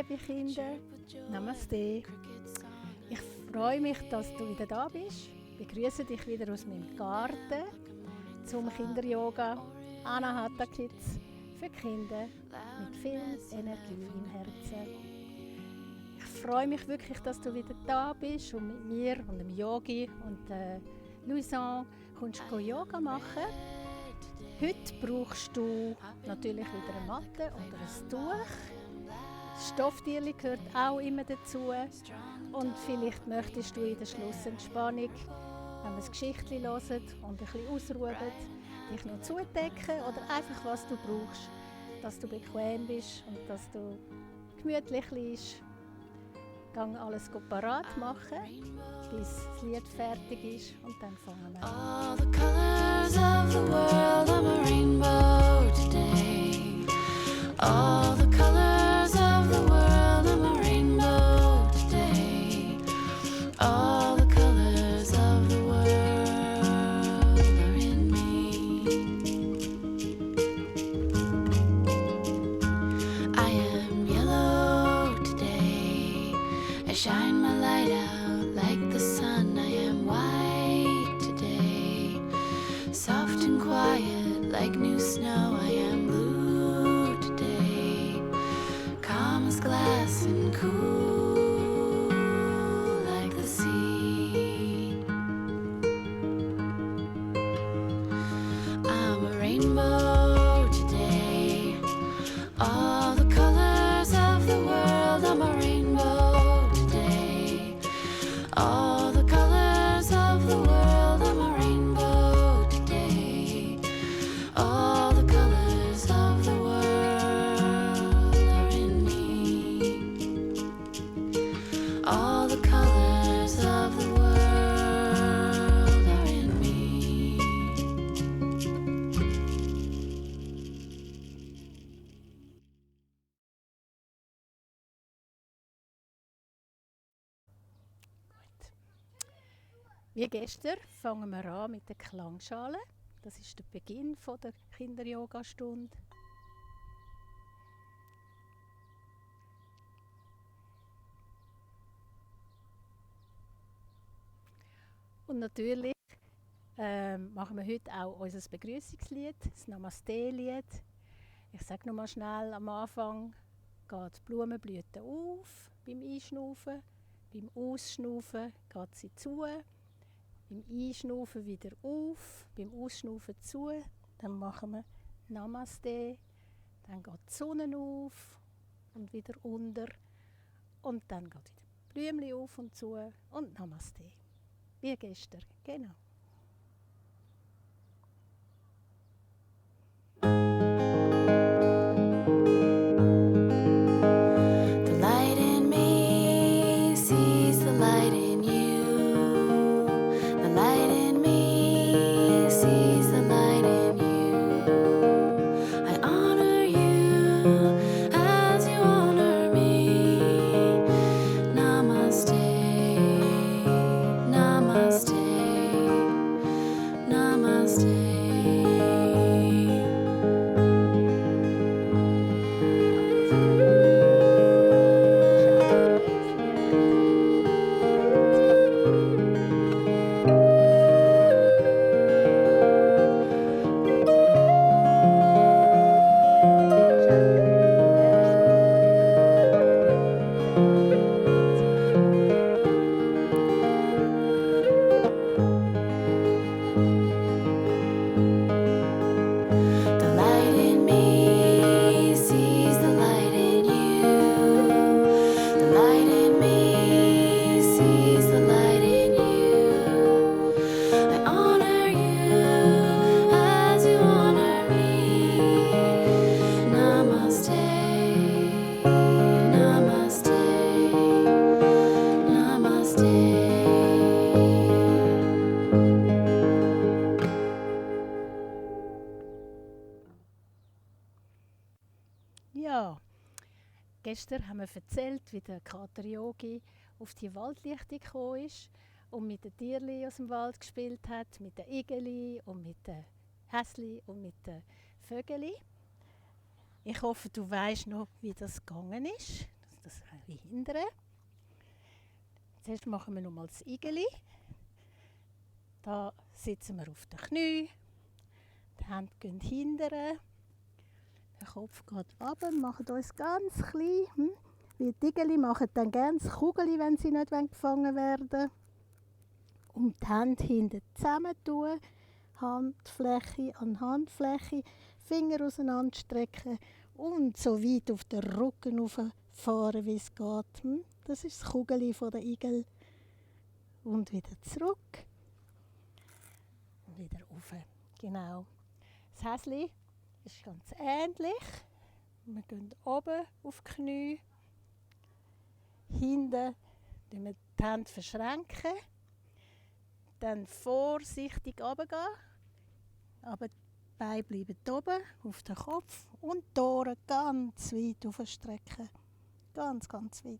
Liebe Kinder, Namaste. Ich freue mich, dass du wieder da bist. Ich begrüße dich wieder aus meinem Garten zum Kinderyoga Anahata Kids für Kinder mit viel Energie im Herzen. Ich freue mich wirklich, dass du wieder da bist und mit mir und dem Yogi und Louison kommst du Yoga machen. Heute brauchst du natürlich wieder eine Matte oder ein Tuch. Das Stofftierchen gehört auch immer dazu. Und vielleicht möchtest du in der Schlussentspannung, wenn wir das Geschichtchen hören und ein bisschen ausruhen, dich noch zudecken oder einfach was du brauchst, dass du bequem bist und dass du gemütlich liegst. Gang alles parat machen, bis das Lied fertig ist und dann fangen wir an. All the colors of the world, I'm a rainbow today. All the colors of the world, I'm a rainbow today. All the colors of the world are in me. I am yellow today. I shine my light out like the sun. I am white today, soft and quiet like new snow. I am blue today, calm as glass and cool like the sea. I'm a rainbow today. All the colors of the world, I'm a rainbow today. All the colors of the world, I'm a rainbow today. All the colors of the world are in me. All the colors of the world are in me. Wie gestern fangen wir an mit der Klangschale. Das ist der Beginn der Kinder-Yoga-Stunde. Und natürlich machen wir heute auch unser Begrüßungslied, das Namaste-Lied. Ich sage nochmal schnell am Anfang, geht die Blumenblüte auf beim Einschnaufen, beim Ausschnaufen geht sie zu. Beim Einschnaufen wieder auf, beim Ausschnaufen zu, dann machen wir Namaste, dann geht die Sonne auf und wieder unter und dann geht wieder Blümchen auf und zu und Namaste. Wie gestern, genau. The light in me sees the light in you. The light in me sees the light in you. I honor you as you honor me. Namaste, namaste, namaste. The light in me sees the light in you. The light in me sees the light in you. I honor you as you honor me. Namaste, namaste, namaste. Ja, gestern haben wir erzählt, wie der Kater Yogi auf die Waldlichtung gekommen ist und mit den Tierchen aus dem Wald gespielt hat, mit den Igeli und mit den Häsli und mit den Vögeli. Ich hoffe, du weißt noch, wie das gegangen ist. das wie hindern. Zuerst machen wir nochmal das Igeli. Da sitzen wir auf den Knien. Die Hände gehen hindern. Der Kopf geht runter. Wir machen uns ganz klein. Wie die Igeli machen dann gerne das Kugeli, wenn sie nicht gefangen werden. Und die Hände hinten zusammen tun. Handfläche an Handfläche. Finger auseinanderstrecken. Und so weit auf den Rücken rauffahren, wie es geht. Das ist das Kugeli von der Igel. Und wieder zurück. Und wieder rauf. Genau. Das Häsli ist ganz ähnlich. Wir gehen oben auf die Knie. Hinten verschränken wir die Hände. Dann vorsichtig runtergehen. Aber die Beine bleiben oben auf den Kopf. Und die Ohren ganz weit aufstrecken. Ganz, ganz weit.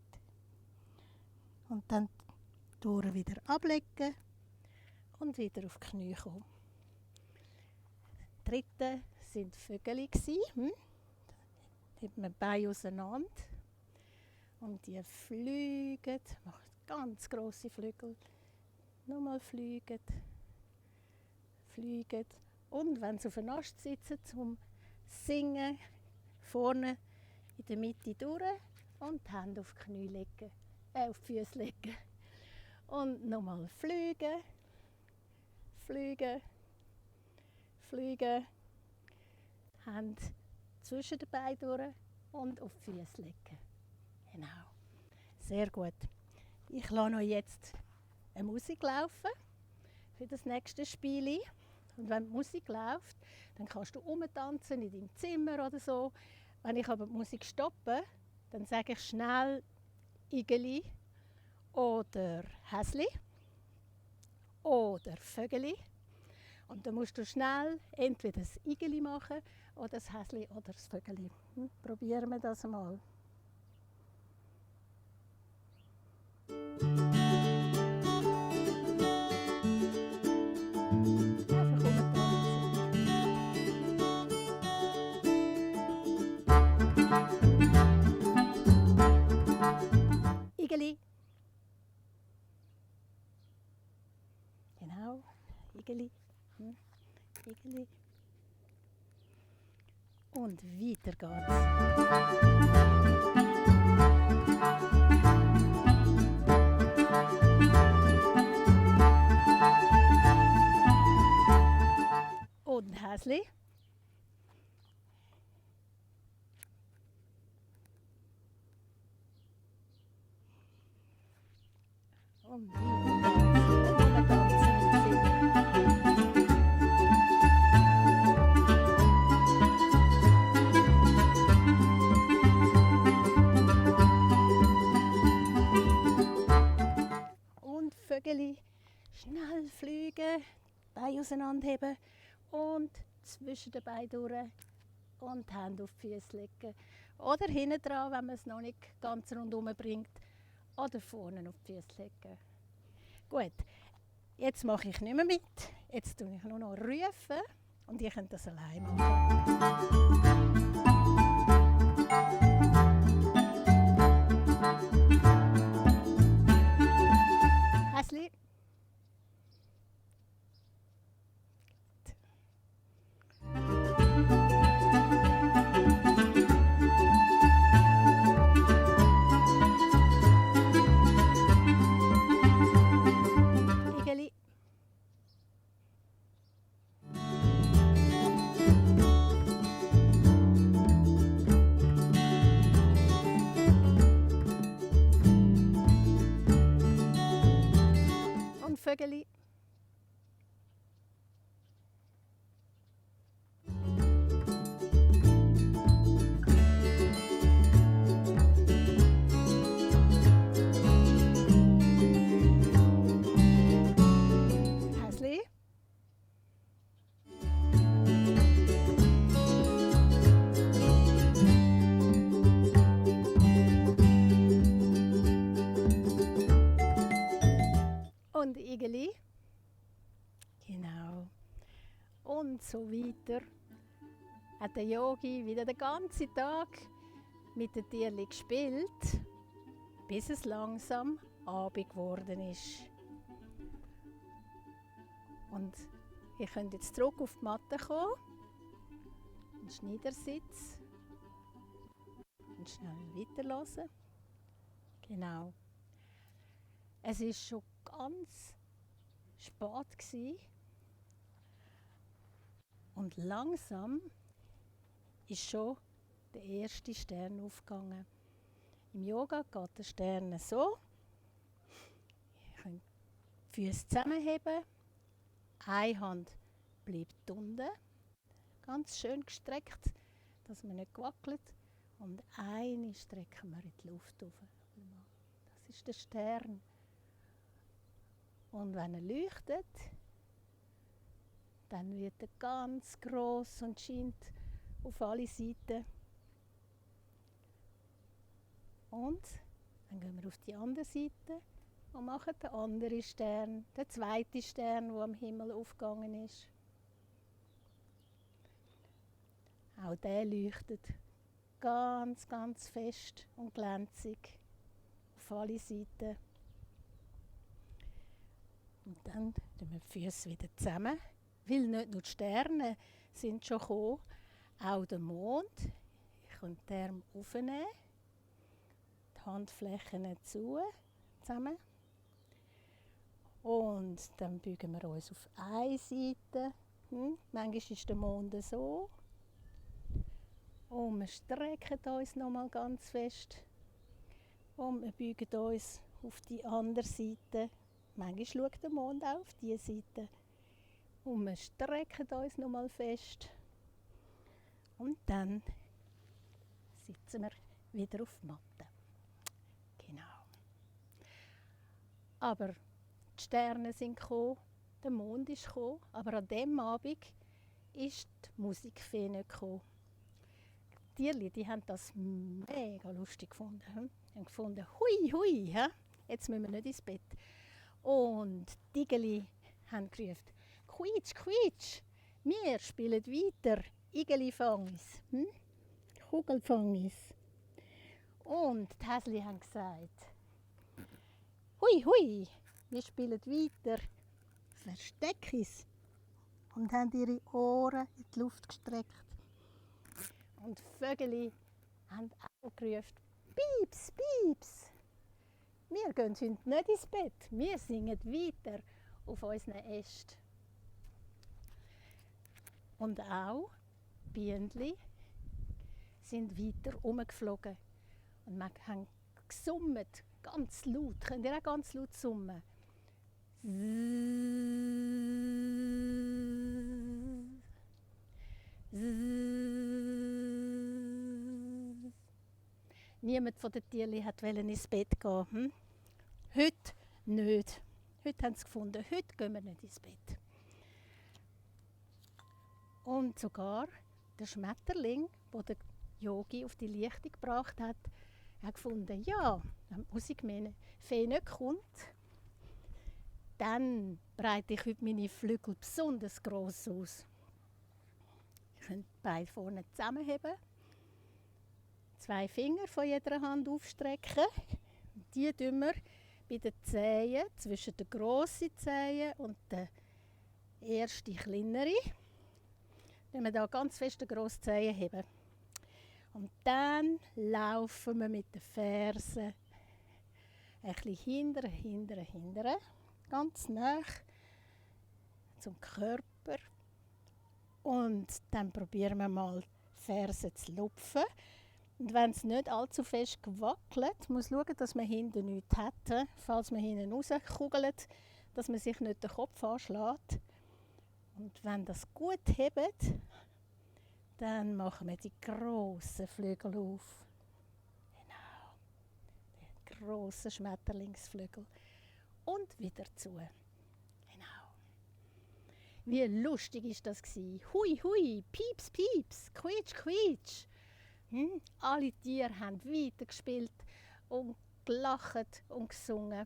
Und dann die Ohren wieder ablegen und wieder auf die Knie kommen. Das dritte waren Vögel. Da hat man die Beine auseinander. Und die fliegen, machen ganz grosse Flügel. Nochmal fliegen. Und wenn sie auf den Ast sitzen, zum Singen, vorne in der Mitte durch und die Hände auf die Knie legen, auf die Füße legen. Und nochmal fliegen. Hände zwischen den Beinen durch und auf die Füße legen. Genau. Sehr gut. Ich lasse euch jetzt eine Musik laufen für das nächste Spiel. Und wenn die Musik läuft, dann kannst du rumtanzen in deinem Zimmer oder so. Wenn ich aber die Musik stoppe, dann sage ich schnell Igeli oder Häsli oder Vögeli. Und dann musst du schnell entweder das Igeli machen oder das Häsli oder das Vögeli. Probieren wir das mal. Igeli. Genau, Igeli. Igeli. Und weiter geht's. Und Häsli. Und weiter tanzen im Zimmer. Und Vögeli schnell fliegen, Beine auseinanderheben und zwischen den Beinen durch und die Hände auf die Füße legen. Oder hinten dran, wenn man es noch nicht ganz rundherum bringt. Oder vorne auf die Füße legen. Gut, jetzt mache ich nicht mehr mit. Jetzt tue ich nur noch rufen und ihr könnt das allein machen. Häsli. Igeli. Und Vögeli. Häsli. Und Igeli. Genau. Und so weiter hat der Yogi wieder den ganzen Tag mit den Tierchen gespielt. bis es langsam Abend geworden ist. Und ihr könnt jetzt zurück auf die Matte kommen, einen Schneidersitz und schnell weiterhören. Genau. Es war schon ganz spät gewesen. Und langsam ist schon der erste Stern aufgegangen. Im Yoga geht der Stern so. Ihr könnt die Füße zusammenheben. Eine Hand bleibt unten, ganz schön gestreckt, dass man nicht wackelt. Und eine strecken wir in die Luft auf. Das ist der Stern. Und wenn er leuchtet, dann wird er ganz groß und scheint auf alle Seiten. Und dann gehen wir auf die andere Seite und machen den anderen Stern, den zweiten Stern, der am Himmel aufgegangen ist. Auch der leuchtet ganz, ganz fest und glänzig auf alle Seiten. Und dann tun wir die Füße wieder zusammen, weil nicht nur die Sterne sind schon gekommen, auch der Mond. Ich kann die Arme aufnehmen, die Handflächen zusammen. Und dann beugen wir uns auf eine Seite. Manchmal ist der Mond so. Und wir strecken uns nochmal ganz fest. Und wir beugen uns auf die andere Seite. Manchmal schaut der Mond auch auf diese Seite. Und wir strecken uns nochmal fest. Und dann sitzen wir wieder auf der Matte. Genau. Aber die Sterne sind gekommen, der Mond ist gekommen, aber an diesem Abend ist die Musikfee nicht gekommen. Die Tierchen, die haben das mega lustig gefunden. Die haben gefunden, hui, hui, jetzt müssen wir nicht ins Bett. Und die Igeli haben gerufen, quietsch, quietsch, wir spielen weiter, Igeli-Fangis, Kugelfangis. Und die Häsli haben gesagt, hui, hui, wir spielen weiter, Versteckis. Und haben ihre Ohren in die Luft gestreckt. Und die Vögel haben auch gerufen, Pieps, Pieps. Wir gehen heute nicht ins Bett, wir singen weiter auf unseren Ästen. Und auch die Bienen sind weiter rumgeflogen. Und wir haben gesummt, ganz laut. Könnt ihr auch ganz laut summen? Niemand von den Tierchen wollte ins Bett gehen. Heute nicht. Heute haben sie gefunden, heute gehen wir nicht ins Bett. Und sogar der Schmetterling, der der Yogi auf die Lichtung gebracht hat, hat gefunden, ja, wenn die Musikfee nicht kommt, dann breite ich heute meine Flügel besonders gross aus. Ihr könnt beide vorne zusammenheben, 2 Finger von jeder Hand aufstrecken. Die tun wir bei den Zehen, zwischen den grossen Zehen und der ersten kleinere. Wenn wir da ganz fest den grossen Zehen heben. Und dann laufen wir mit den Fersen ein bisschen hinterher, ganz nah zum Körper. Und dann probieren wir mal, die Fersen zu lupfen. Und wenn es nicht allzu fest gewackelt, muss man schauen, dass man hinten nichts hat. Falls man hinten rauskugelt, dass man sich nicht den Kopf anschlägt. Und wenn das gut hebt, dann machen wir die grossen Flügel auf. Genau. Die grossen Schmetterlingsflügel. Und wieder zu. Genau. Wie lustig war das? Hui, hui, pieps, pieps, quietsch, quietsch. Alle Tiere haben weitergespielt und gelacht und gesungen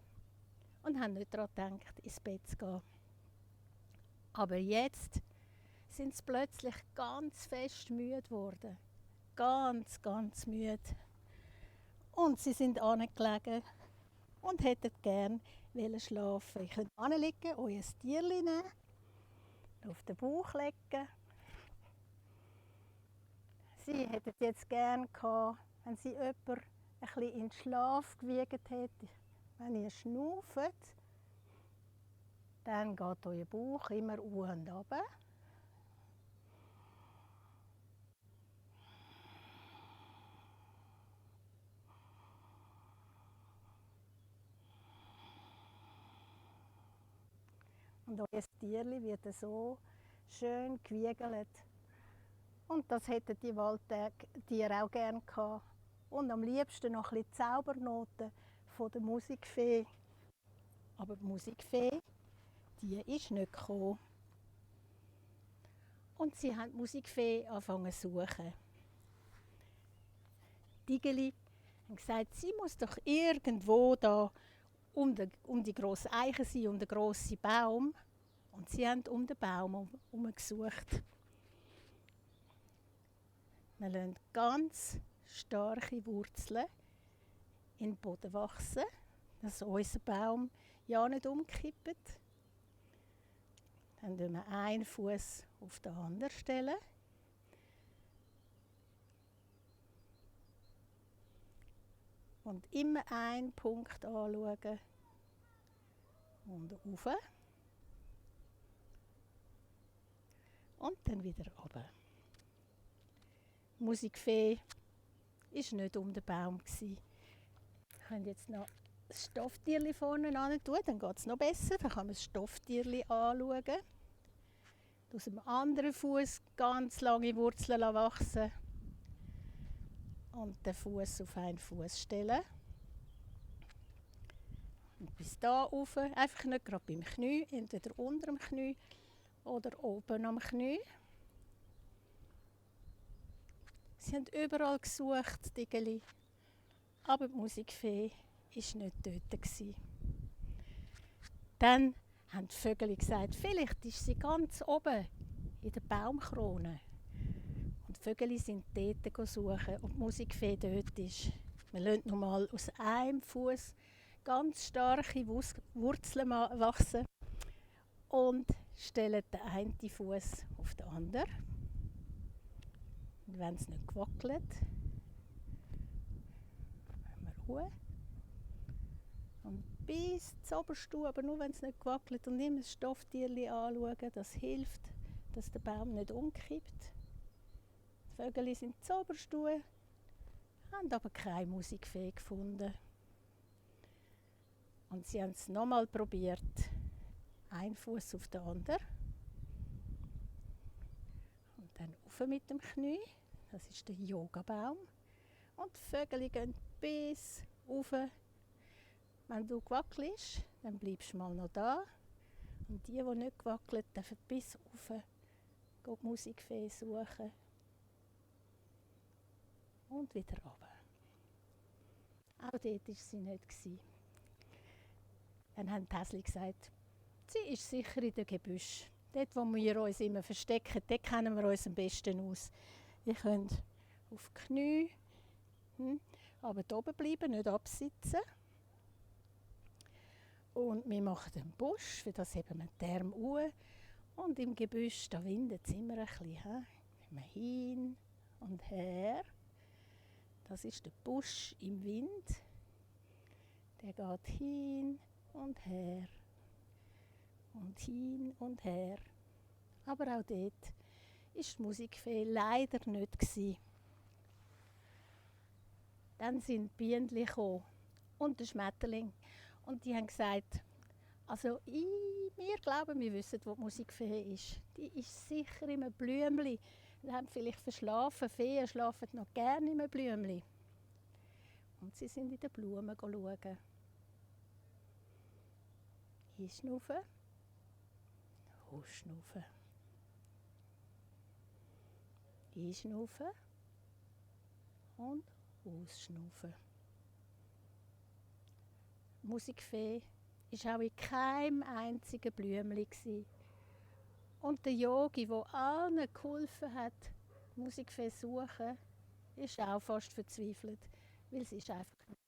und haben nicht daran gedacht, ins Bett zu gehen. Aber jetzt sind sie plötzlich ganz fest müde geworden. Ganz, ganz müde. Und sie sind angelegen und hätten gern schlafen. Ihr könnt anliegen, euer Tierli nehmen, auf den Bauch legen. Sie hätten jetzt gern gehabt, wenn sie jemand ein bisschen in den Schlaf gewiegt hätte. Wenn ihr schnauft, dann geht euer Bauch immer auf und runter. Und euer Tierli wird so schön gewiegelt. Und das hätten die Waldtiere auch gerne gehabt. Und am liebsten noch ein bisschen Zaubernoten von der Musikfee. Aber die Musikfee, die ist nicht gekommen. Und sie haben die Musikfee angefangen zu suchen. Die Igeli haben gesagt, sie muss doch irgendwo da um die grosse Eiche sein, um den grossen Baum. Und sie haben um den Baum herum gesucht. Wir lassen ganz starke Wurzeln in den Boden wachsen, dass unser Baum ja nicht umkippt. Dann stellen wir einen Fuß auf den anderen stellen. Und immer einen Punkt anschauen. Und rauf. Und dann wieder runter. Die Musikfee war nicht um den Baum. Wir können jetzt noch das Stofftierli vorne an tun, dann geht es noch besser. Dann kann man das Stofftierli anschauen. Aus dem anderen Fuß ganz lange Wurzeln wachsen. Und den Fuß auf einen Fuß stellen. Und bis da rauf, einfach nicht gerade beim Knie, entweder unter dem Knie oder oben am Knie. Sie haben überall gesucht, die Igeli. Aber die Musikfee war nicht dort. Dann haben die Vögel gesagt, vielleicht ist sie ganz oben in der Baumkrone. Und die Vögel sind dort suchen, ob die Musikfee dort ist. Wir lassen noch mal aus einem Fuß ganz starke Wurzeln wachsen und stellen den einen Fuß auf den anderen. Und wenn es nicht gewackelt, machen wir Ruhe. Und bis zur Oberstufe, aber nur wenn es nicht gewackelt, und immer das Stofftierli anschauen, das hilft, dass der Baum nicht umkippt. Die Vögel sind zur Oberstufe, haben aber keine Musikfee gefunden. Und sie haben es nochmal probiert. Ein Fuß auf den anderen. Und dann rauf mit dem Knie. Das ist der Yogabaum. Und die Vögel gehen bis rauf. Wenn du wackelst, dann bleibst du mal noch da. Und die nicht gewackelt, dürfen bis rauf die Musikfee suchen. Und wieder runter. Auch dort war sie nicht. Dann haben die Häsli gesagt, sie ist sicher in den Gebüsch. Dort, wo wir uns immer verstecken, dort kennen wir uns am besten aus. Ihr könnt auf die Knie, aber hier oben bleiben, nicht absitzen. Und wir machen den Busch, für das heben wir die Arme hoch. Und im Gebüsch, da windet es immer ein bisschen. Immer hin und her. Das ist der Busch im Wind. Der geht hin und her. Und hin und her. Aber auch dort war die Musikfee leider nicht. Dann sind die Bienen gekommen und der Schmetterling. Und die haben gesagt, also wir glauben, wir wissen, wo die Musikfee ist. Die ist sicher in einem Blümchen. Die haben vielleicht verschlafen. Feen schlafen noch gerne in einem Blümchen. Und sie sind in den Blumen schauen. Einschnaufen, ausschnaufen. Einschnaufen und ausschnaufen. Die Musikfee war auch in keinem einzigen Blümchen. Und der Yogi, der allen geholfen hat, die Musikfee zu suchen, ist auch fast verzweifelt, weil es ist einfach nicht.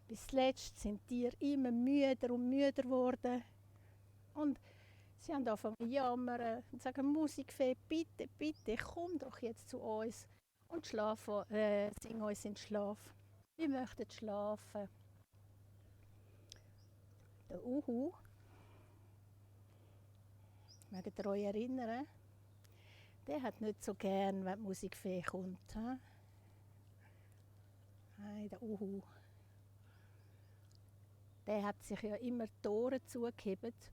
Bis zuletzt sind die Tiere immer müder und müder geworden. Und sie haben angefangen zu jammern und sagen, Musikfee, bitte, bitte, komm doch jetzt zu uns und sing uns in den Schlaf. Wir möchten schlafen. Der Uhu, mögt ihr euch erinnern, der hat nicht so gern, wenn die Musikfee kommt. Nein, der Uhu. Der hat sich ja immer die Ohren zugehebt.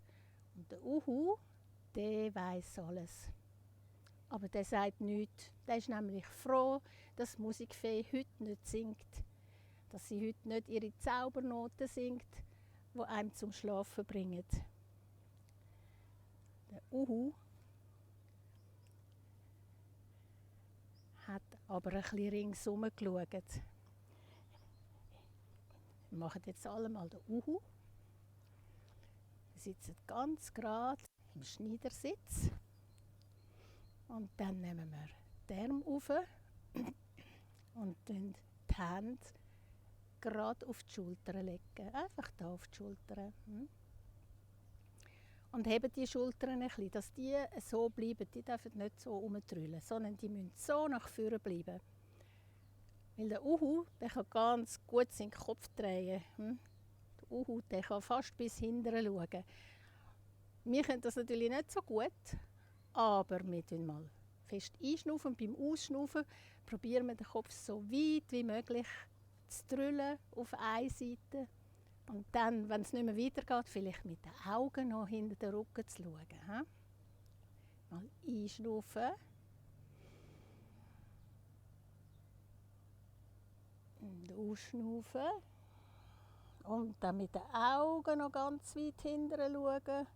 Und der Uhu, der weiss alles. Aber der sagt nichts. Der ist nämlich froh, dass die Musikfee heute nicht singt. Dass sie heute nicht ihre Zaubernoten singt, die einem zum Schlafen bringen. Der Uhu hat aber ein bisschen ringsum geschaut. Wir machen jetzt alle mal den Uhu. Wir sitzen ganz gerade im Schneidersitz. Und dann nehmen wir die Arme auf und legen die Hände gerade auf die Schultern legen. Einfach hier auf die Schultern. Und heben die Schultern ein bisschen, dass die so bleiben. Die dürfen nicht so rumtrüllen, sondern die müssen so nach vorne bleiben. Weil der Uhu, der kann ganz gut seinen Kopf drehen. Der Uhu, der kann fast bis hinten schauen. Wir können das natürlich nicht so gut, aber wir tun mal fest einschnaufen und beim Ausschnaufen probieren wir den Kopf so weit wie möglich zu drüllen auf eine Seite. Und dann, wenn es nicht mehr weitergeht, vielleicht mit den Augen noch hinter den Rücken zu schauen. Mal einschnaufen. Und ausschnaufen. Und dann mit den Augen noch ganz weit hinterher schauen.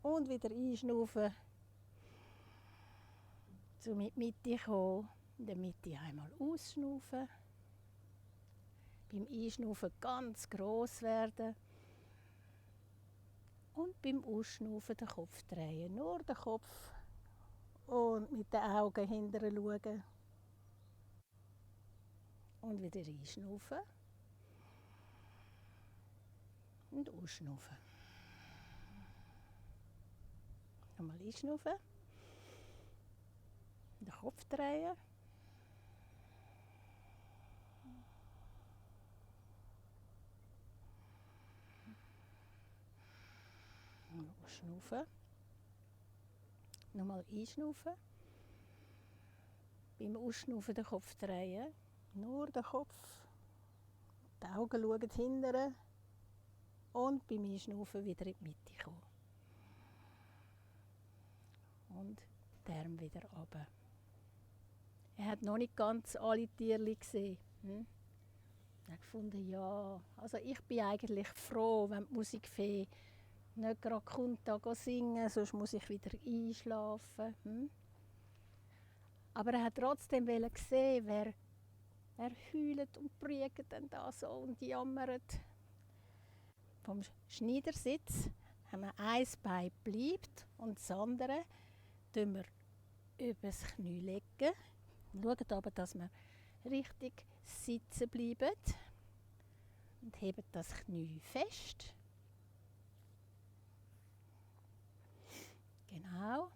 Und wieder einschnaufen. So mit die Mitte kommen. In der Mitte einmal ausschnaufen. Beim Einschnaufen ganz gross werden. Und beim Ausschnaufen den Kopf drehen. Nur den Kopf. Und mit den Augen hinterher schauen. Und wieder einschnaufen. Und ausschnaufen. Nochmal einschnaufen. Den Kopf drehen. Und ausschnaufen. Nochmal einschnaufen. Beim Ausschnaufen den Kopf drehen. Nur den Kopf. Die Augen schauen hinterher. Und beim Einschnaufen wieder in die Mitte kommen. Und die Arme wieder runter. Er hat noch nicht ganz alle Tiere gesehen. Er hat gefunden, ja, also ich bin eigentlich froh, wenn die Musikfee nicht gerade kommt, da singen, sonst muss ich wieder einschlafen. Aber er hat trotzdem sehen, wer heult und brüllt dann da so und jammert. Vom Schneidersitz haben wir ein Bein bleibt und das andere tun wir übers Knie legen. Schauen aber, dass wir richtig sitzen bleiben und heben das Knie fest. Genau.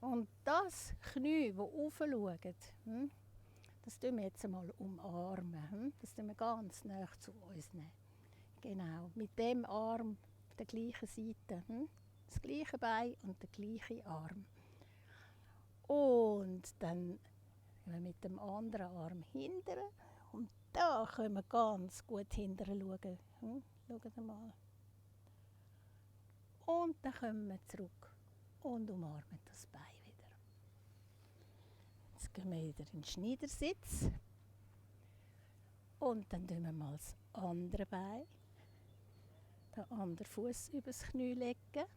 Und das Knie, das raufschaut, das tun wir jetzt einmal umarmen. Das tun wir ganz nah zu uns nehmen. Genau, mit dem Arm auf der gleichen Seite. Das gleiche Bein und der gleiche Arm. Und dann gehen wir mit dem anderen Arm hinterher. Und da können wir ganz gut hinterher schauen. Schaut mal. Und dann kommen wir zurück und umarmen das Bein wieder. Jetzt gehen wir wieder in den Schneidersitz. Und dann tun wir mal das andere Bein, den anderen Fuß übers Knie legen. Das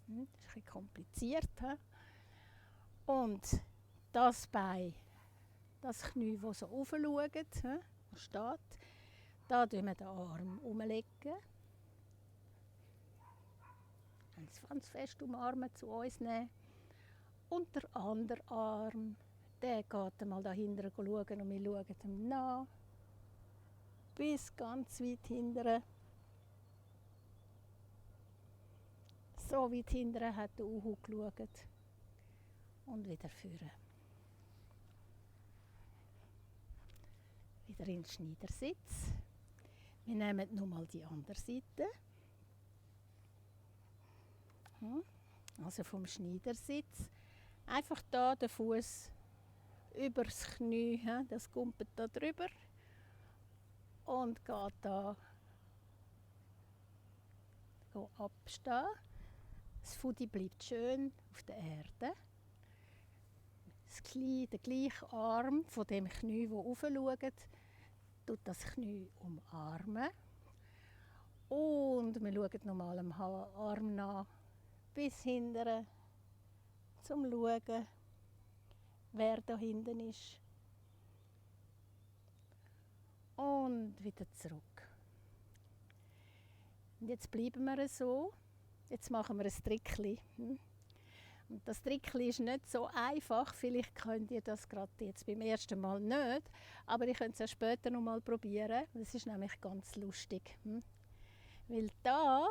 ist ein bisschen kompliziert. Und das Bein, das Knie, das so raufschaut, das steht, da tun wir den Arm umlegen. Ganz fest umarmen, zu uns nehmen. Und der andere Arm Der geht mal da hinten schauen und wir schauen ihm nach. Bis ganz weit hinten. So weit hinten hat der Uhu geschaut. Und wieder führen. Wieder in den Schneidersitz. Wir nehmen nochmal die andere Seite. Also vom Schneidersitz. Einfach da den Fuß über das Knie, das kumpelt da drüber. Und geht da abstehen. Das Fudi bleibt schön auf der Erde. Der gleiche Arm von dem Knie, das raufschaut, tut das Knie umarmen. Und wir schauen nochmal am Arm nach, bis hinten, zum Schauen, wer da hinten ist. Und wieder zurück. Und jetzt bleiben wir so. Jetzt machen wir ein Trickli. Und das Trickli ist nicht so einfach. Vielleicht könnt ihr das gerade jetzt beim ersten Mal nicht. Aber ich könnte es ja später noch mal probieren. Das ist nämlich ganz lustig. Weil da,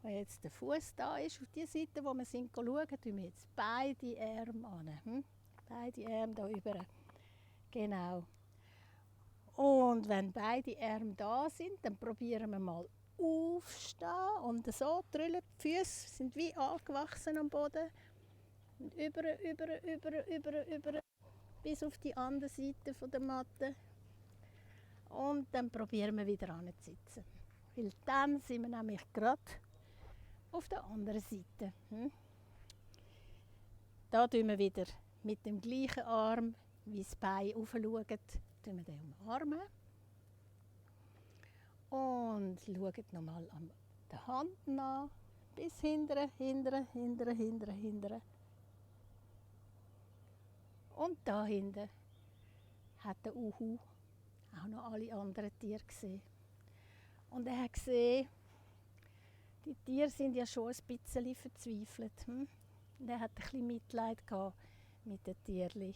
wo jetzt der Fuß da ist, auf die Seite, wo wir sind schauen, tun wir jetzt beide Arme an. Beide Arme da über. Genau. Und wenn beide Arme da sind, dann probieren wir mal aufstehen und so drüllen. Die Füße sind wie angewachsen am Boden. Und über, bis auf die andere Seite der Matte. Und dann probieren wir wieder anzusitzen. Weil dann sind wir nämlich gerade auf der anderen Seite. Da tun wir wieder mit dem gleichen Arm, wie das Bein raufschaut, tun wir den umarmen. Und schaut nochmal an der Hand nach, bis hinten. Und da hinten hat der Uhu auch noch alle anderen Tiere gesehen. Und er hat gesehen, die Tiere sind ja schon ein bisschen verzweifelt. Und er hat ein bisschen Mitleid gehabt mit den Tierchen.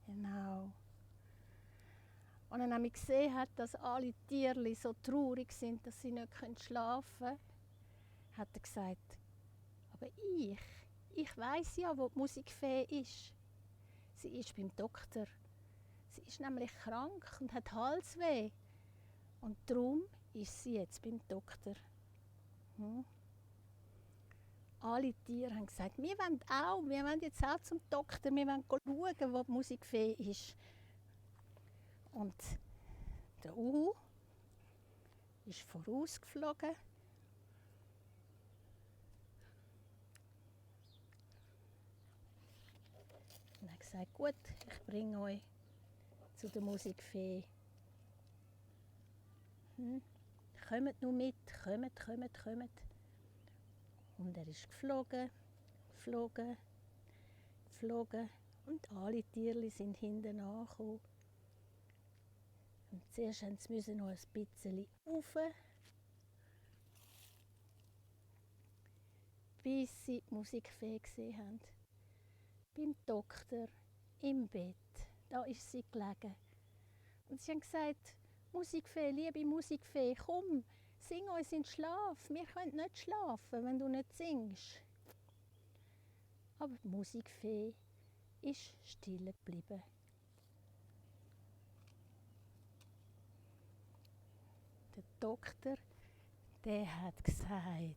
Genau. Und dann haben wir gesehen, dass alle Tierchen so traurig sind, dass sie nicht schlafen können, hat er gesagt, aber ich weiss ja, wo die Musikfee ist. Sie ist beim Doktor. Sie ist nämlich krank und hat Halsweh. Und darum ist sie jetzt beim Doktor. Alle Tiere haben gesagt, wir wollen jetzt auch zum Doktor, wir wollen schauen, wo die Musikfee ist. Und der Uhu ist vorausgeflogen. Und er hat gesagt, gut, ich bringe euch zu der Musikfee. Kommt nur mit, kommt. Und er ist geflogen. Und alle Tierchen sind hinten angekommen. Und zuerst mussten sie noch ein bisschen rauf, bis sie die Musikfee gesehen haben. Beim Doktor, im Bett, da ist sie gelegen. Und sie haben gesagt, Musikfee, liebe Musikfee, komm, sing uns in den Schlaf. Wir können nicht schlafen, wenn du nicht singst. Aber die Musikfee ist still geblieben. Der Doktor, der hat gesagt,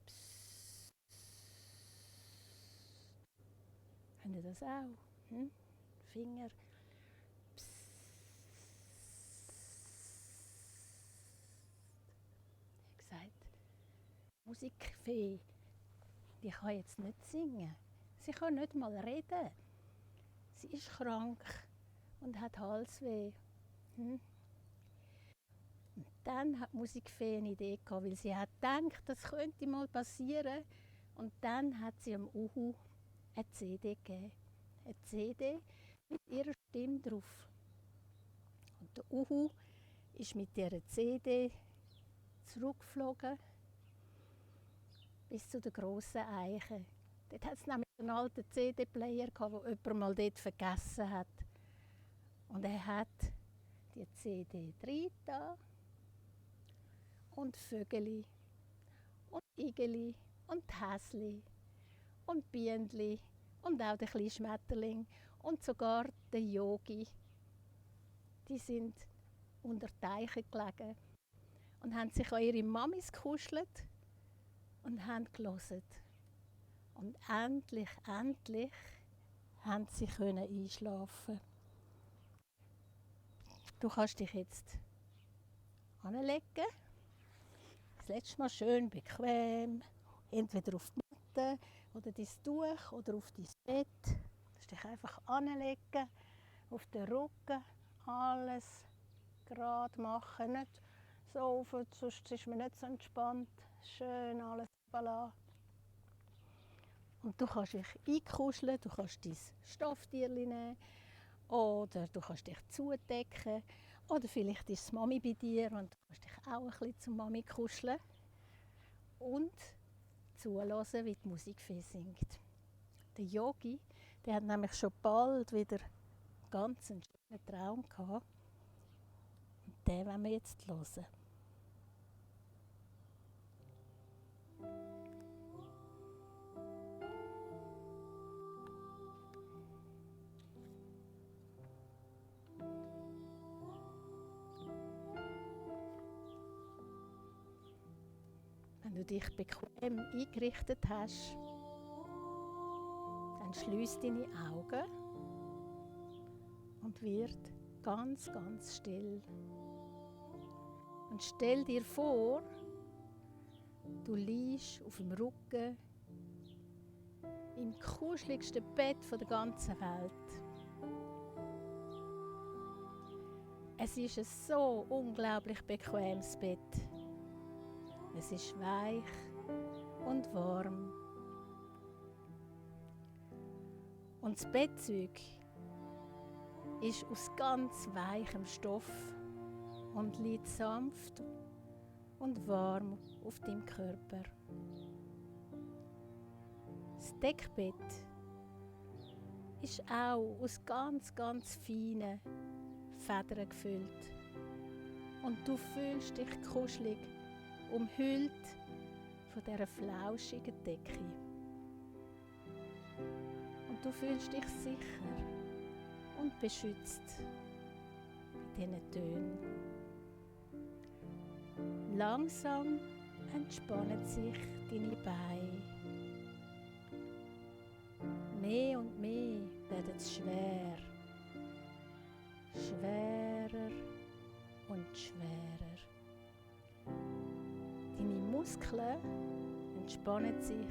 Psst. Habt ihr das auch? Finger. Psst. Er hat gesagt, Musikfee, die kann jetzt nicht singen. Sie kann nicht mal reden. Sie ist krank und hat Halsweh. Und dann hat die Musikfee eine Idee gehabt, weil sie hat gedacht, das könnte mal passieren. Und dann hat sie dem Uhu eine CD gegeben. Eine CD mit ihrer Stimme drauf. Und der Uhu ist mit dieser CD zurückgeflogen bis zu der grossen Eiche. Dort hat es nämlich einen alten CD-Player, den jemand mal dort vergessen hat. Und er hat die CD reingetan. Und Vögeli und Igeli und Häsli und Bienenli und auch der kleine Schmetterling und sogar der Yogi. Die sind unter Teichen gelegen und haben sich an ihre Mamis gekuschelt und haben gehört. Und endlich haben sie einschlafen. Du kannst dich jetzt hinlegen. Das letzte Mal schön bequem, entweder auf die Matte oder dein Tuch oder auf dein Bett. Du kannst dich einfach hinlegen, auf den Rücken, alles gerade machen, nicht so auf, sonst ist man nicht so entspannt. Schön alles lassen. Und du kannst dich einkuscheln, du kannst dein Stofftierchen nehmen oder du kannst dich zudecken. Oder vielleicht ist es Mami bei dir und du kannst dich auch ein bisschen zur Mami kuscheln und zuhören, wie die Musik singt. Der Yogi, der hat nämlich schon bald wieder ganz einen schönen Traum gehabt. Und den wollen wir jetzt hören. Wenn du dich bequem eingerichtet hast, dann schließ deine Augen und wird ganz, ganz still. Und stell dir vor, du liegst auf dem Rücken im kuscheligsten Bett der ganzen Welt. Es ist ein so unglaublich bequemes Bett. Es ist weich und warm. Und das Bettzeug ist aus ganz weichem Stoff und liegt sanft und warm auf deinem Körper. Das Deckbett ist auch aus ganz, ganz feinen Federn gefüllt. Und du fühlst dich kuschelig, umhüllt von dieser flauschigen Decke. Und du fühlst dich sicher und beschützt bei diesen Tönen. Langsam entspannen sich deine Beine. Mehr und mehr werden sie schwer. Schwerer und schwerer. Deine Muskeln entspannen sich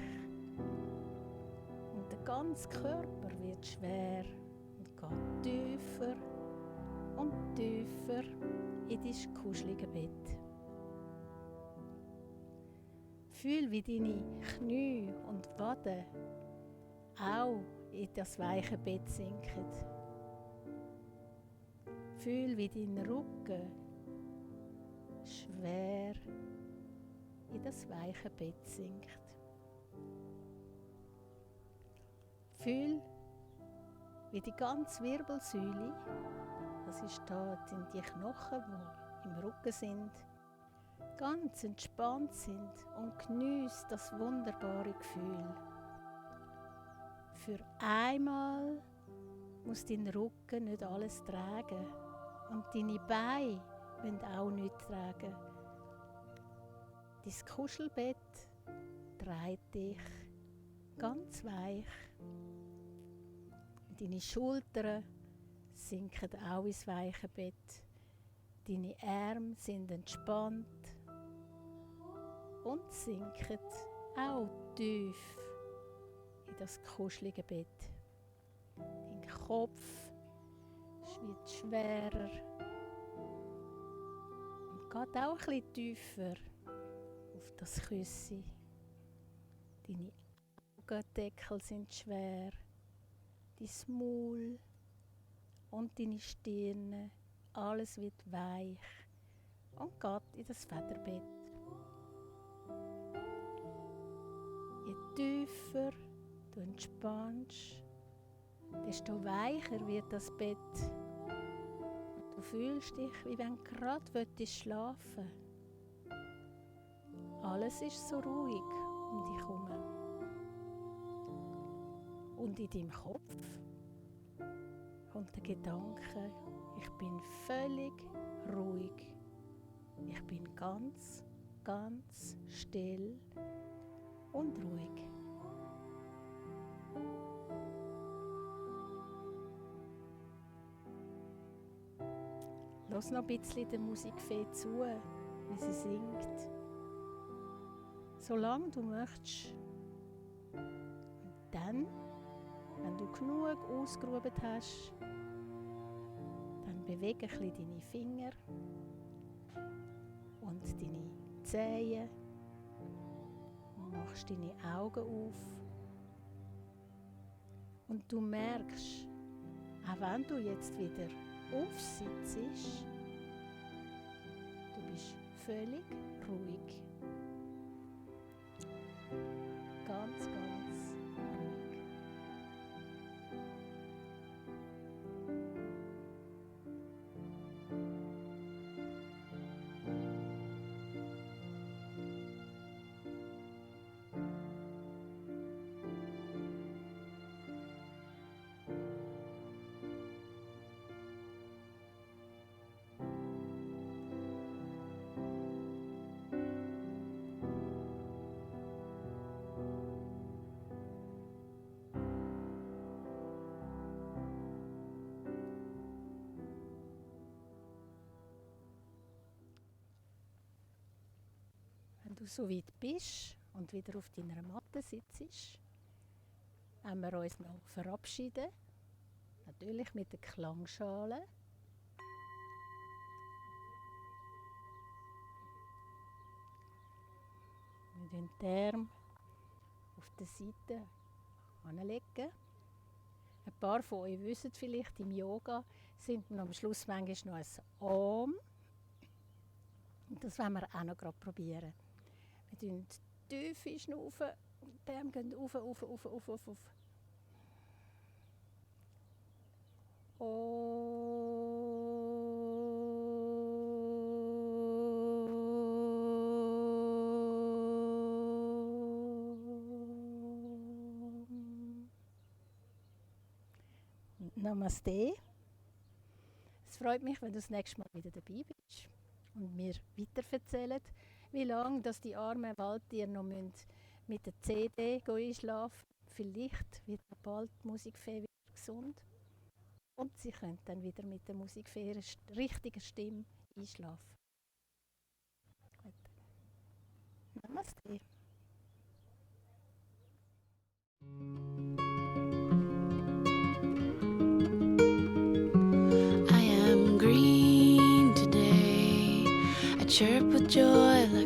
und der ganze Körper wird schwer und geht tiefer und tiefer in dein kuschelige Bett. Fühl, wie deine Knie und Waden auch in das weiche Bett sinken. Fühl, wie dein Rücken schwer in das weiche Bett sinkt. Fühl, wie die ganze Wirbelsäule, das ist da, sind die Knochen, die im Rücken sind, ganz entspannt sind und geniess das wunderbare Gefühl. Für einmal muss dein Rücken nicht alles tragen und deine Beine müssen auch nichts tragen. Dein Kuschelbett trägt dich ganz weich. Deine Schultern sinken auch ins weiche Bett. Deine Arme sind entspannt und sinken auch tief in das kuschelige Bett. Dein Kopf wird schwerer und geht auch ein bisschen tiefer auf das Küssi. Deine Augendeckel sind schwer, dein Maul und deine Stirn, alles wird weich und geht in das Federbett. Je tiefer du entspannst, desto weicher wird das Bett. Und du fühlst dich, wie wenn du gerade schlafen willst. Alles ist so ruhig um dich herum. Und in deinem Kopf kommt der Gedanke, ich bin völlig ruhig. Ich bin ganz, ganz still und ruhig. Lass noch ein bisschen der Musikfee zu, wie sie singt. Solange du möchtest. Und dann, wenn du genug ausgeruht hast, dann bewege ein bisschen deine Finger und deine Zehen und machst deine Augen auf. Und du merkst, auch wenn du jetzt wieder aufsitzt, du bist völlig ruhig. Ganz, ganz ruhig. Wenn du so weit bist und wieder auf deiner Matte sitzt, haben wir uns noch verabschieden. Natürlich mit der Klangschale. Wir legen die Arme auf der Seite anlegen. Ein paar von euch wissen vielleicht, im Yoga sind wir am Schluss manchmal noch ein Om. Und das wollen wir auch noch gerade probieren. Wir schnaufen tief schnaufen und die Arme gehen auf. Namaste. Es freut mich, wenn du das nächste Mal wieder dabei bist und mir weiter erzählen, wie lange dass die armen Waldtiere noch mit der CD einschlafen. Vielleicht wird bald die Musikfee wieder gesund und sie können dann wieder mit der Musikfee ihrer richtigen Stimme einschlafen. Gut. Namaste. I am green today. I chirp with joy